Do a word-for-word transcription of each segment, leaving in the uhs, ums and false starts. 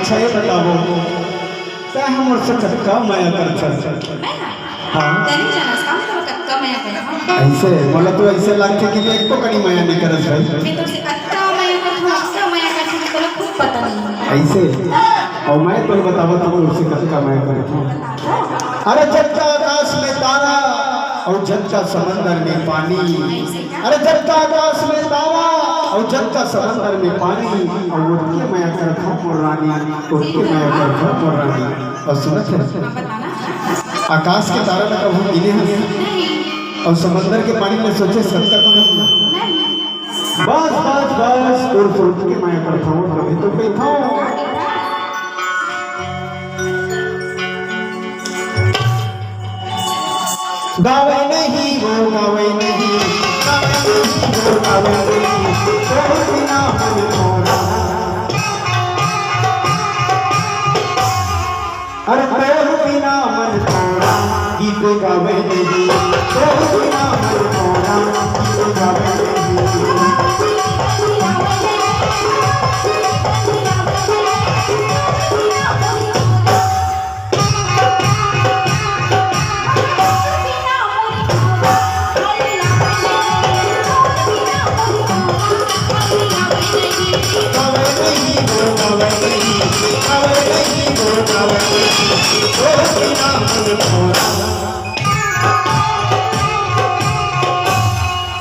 अच्छा, ये बताओ, तैं ह मोर से कतका मया करथस? मैं ह? हाँ। तैं नइ जानस का, मैं तोर कतका मया करथंव। अइसे? मोला तो अइसे लागथे कि मैं एको कनी मया नइ करस भाई। मैं तोर से कतका मया करथंव, कतका मया करथंव, तोला खुद पता नइ हे। अइसे? अउ मैं तोला बतावत हंव, तोर से कतका मया करथंव। अरे, जतका आकाश में तारा अउ जतका समंदर में पानी। अइसे का? अरे, जतका आकाश में तारा अउ जतका समंदर में पानी, अउ ओतके मया करथंव मोर रानी, ओतके मया करथंव मोर रानी। अउ सुनत हस? हाँ, बताना। आकाश के तारा ला कभू गिने हस? नहीं। अउ समंदर के पानी ला सोचे हस कतका? नहीं। बस, बस, बस, तोर से ओतके मया करथंव, तभे तो कहिथंव। गावय नहीं वो, गावय नहीं, गावय नहीं वो, गावय नहीं, तोर बिना मन मोरा। अरे तोर बिना मन मोरा, गीत गावय नहीं, तोर बिना मन मोरा, गीत गावय नहीं।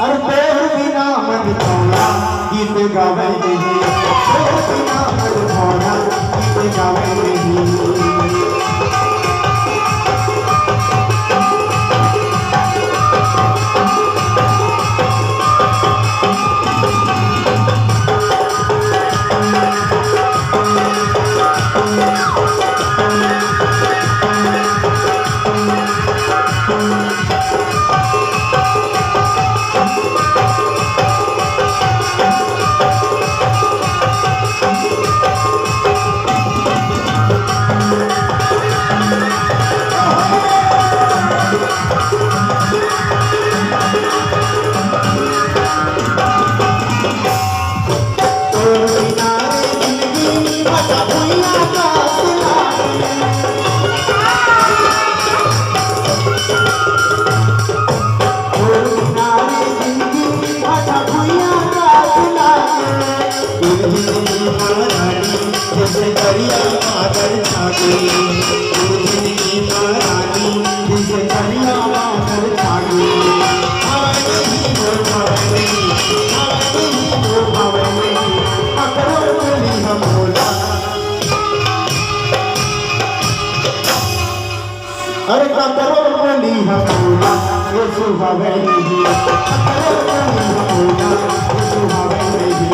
अरे तोर बिना मन मोरा, गीत गावय नहीं। तोर बिना मन मोरा, गीत गावय नहीं। अरे ककरो बोली हम बोला, ये सुहावे नहीं। ककरो बोली हम बोला, ये सुहावे नहीं।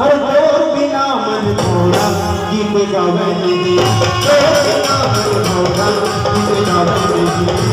अरे तोर बिना मन मोरा गीत गावे नहीं, तोर बिना मन मोरा गीत गावे नहीं।